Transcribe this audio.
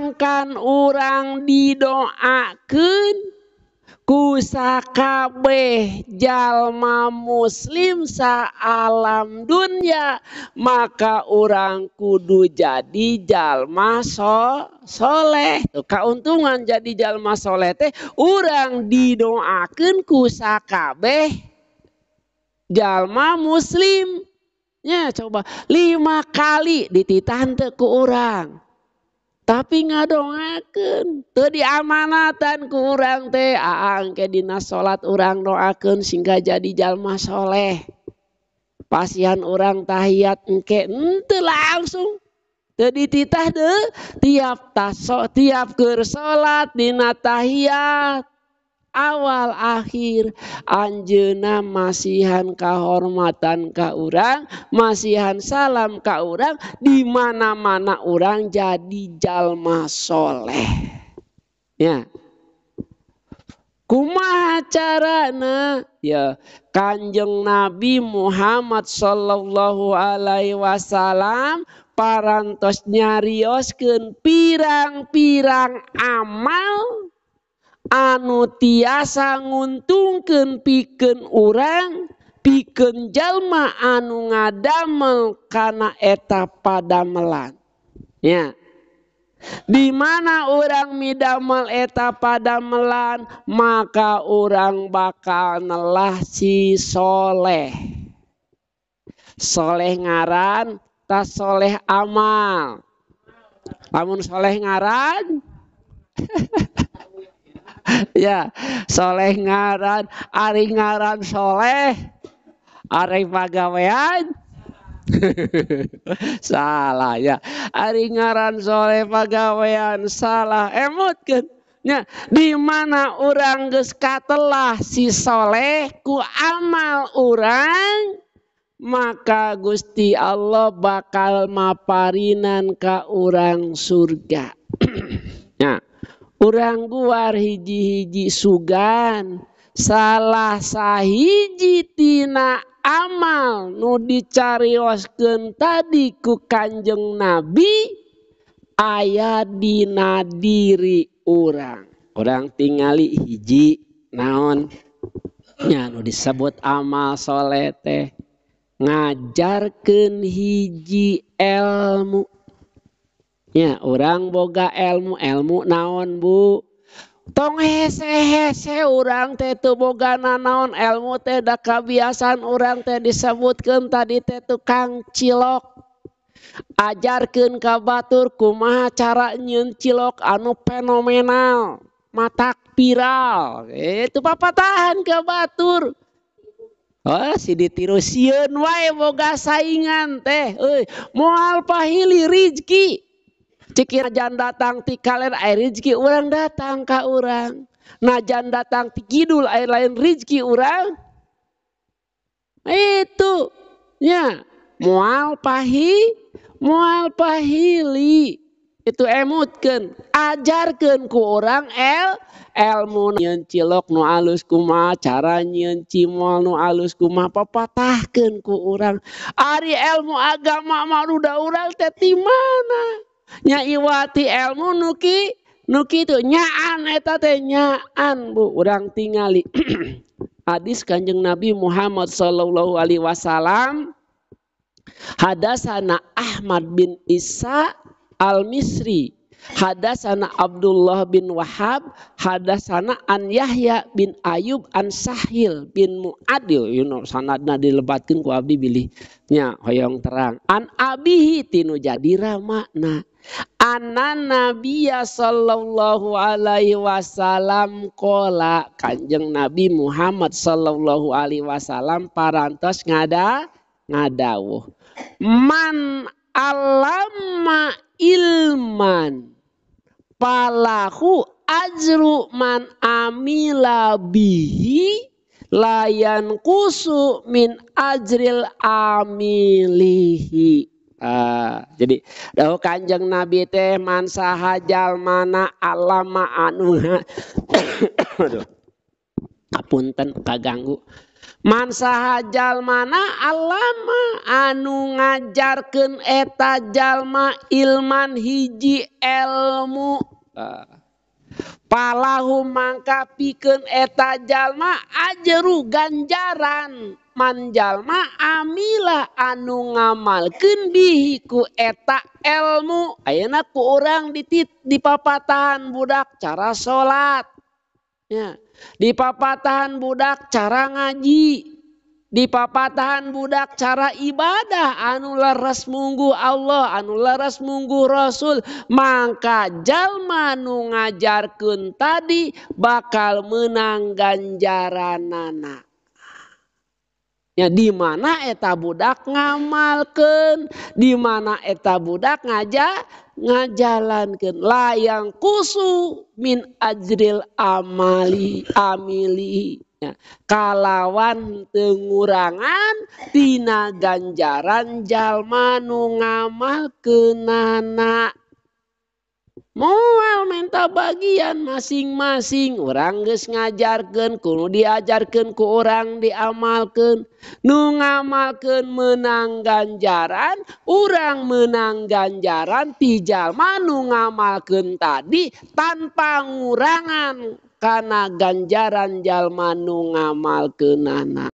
Sangkan urang didoakeun ku sakabeh jalma muslim saalam dunya, maka urang kudu jadi jalma soleh. Tuh, kauntungan jadi jalma soleh teh urang didoakeun ku sakabeh jalma muslim. Nya coba 5 kali dititah teu ku urang. Tapi ngadongakeun teu diamanatan ku urang teh, aang ke dina salat urang doakeun sehingga jadi jalma soleh. Pasihan urang tahiyat engke henteu langsung teu dititah teu tiap taso tiap keur salat dina tahiyat awal akhir anjeunna masihan kahormatan ka urang, masihan salam ka urang, di mana-mana urang jadi jalma soleh. Ya. Kumaha carana? Ya, Kanjeng Nabi Muhammad sallallahu alaihi wasallam parantos nyarioskeun pirang-pirang amal anu tiasa nguntungkeun pikeun urang, pikeun jalma anu ngadamel kana eta padamelan. Ya. Di mana urang midamel eta padamelan, maka urang bakal nelah si soleh. Soleh ngaran, ta soleh amal. Lamun soleh ngaran, ya, soleh ngaran, ari ngaran soleh, ari pagawean salah ya, ari ngaran soleh pagawean salah, emutkeun nya. Di mana urang geus katelah si soleh ku amal urang, maka Gusti Allah bakal maparinan ka urang surga. Ya. Urang guar hiji-hiji sugan, salah sahiji tina amal nu dicarioskeun tadi ku Kanjeng Nabi aya dina diri urang. Urang tingali hiji naon nya nu disebut amal soleh teh ngajarkeun hiji ilmu. Ya, urang boga ilmu, ilmu naon bu? Tong hese-hese urang teh teu boga nanaon ilmu teh, da kabiasaan urang teh disebutkeun tadi teh tukang cilok. Ajarkeun ka batur kumaha cara nyieun cilok anu fenomenal, matak viral. Itu papatahan ka batur. Oh, si ditiru sieun wae boga saingan teh. Euy, moal pahili rizki. Cik najan datang ti kaler air rizki urang datang ka urang. Najan datang ti kidul air lain rizki urang. Itu nya moal pahili. Itu emutkeun, ajarkeun ku urang elmu nyieun cilok nu alus kumaha, cara nyieun cimol nu alus kumaha, papatahkeun ku urang. Ari elmu agama mah udah urang teh ti mana? Nya iwati elmu nuki nu kitu nyaan eta teh nyaan bu. Urang tingali hadis Kanjeng Nabi Muhammad sallallahu alaihi wasallam, hadasana Ahmad bin Isa Al-Misri, hadasana Abdullah bin Wahab, hadasana an Yahya bin Ayub an Sahil bin Muadil. You know, sanadna dilebatkeun ku abdi bilih nya hoyong terang. An abihi tinu jadi ramana. Anna Nabiya sallallahu alaihi wasallam qola, Kanjeng Nabi Muhammad sallallahu alaihi wasallam parantos ngadawuh, man alama ilman palahu ajru man amila bihi layan kusu min ajril amilihi. Jadi dawuh Kanjeng Nabi teh man saha jalmana alama anu aduh apunten kaganggu. Man saha jalmana alama anu ngajarkeun eta jalma ilman hiji ilmu. Palahu mangka pikeun eta jalma ajru ganjaran man jalma amila anu ngamalkeun bihi ku eta ilmu. Ayeuna ku urang dipapatahan budak cara salat. Ya. Dipapatahan budak cara ngaji, dipapatahan budak cara ibadah anu leres mungguh Allah, anu leres mungguh Rasul, mangka jalma nu ngajarkeun tadi bakal menang ganjaranana. Ya, di mana eta budak ngamalkeun, di mana eta budak ngajalankeun, layang kusu min ajril amali amili. Ya, kalawan tengurangan tina ganjaran jalma nu ngamalkeunana. Moal minta bagian masing-masing, urang geus ngajarkeun, kudu diajarkeun ku urang diamalkeun. Nu ngamalkeun meunang ganjaran, urang meunang ganjaran ti jalma nu ngamalkeun tadi tanpa ngurangan kana ganjaran jalma nu ngamalkeunana.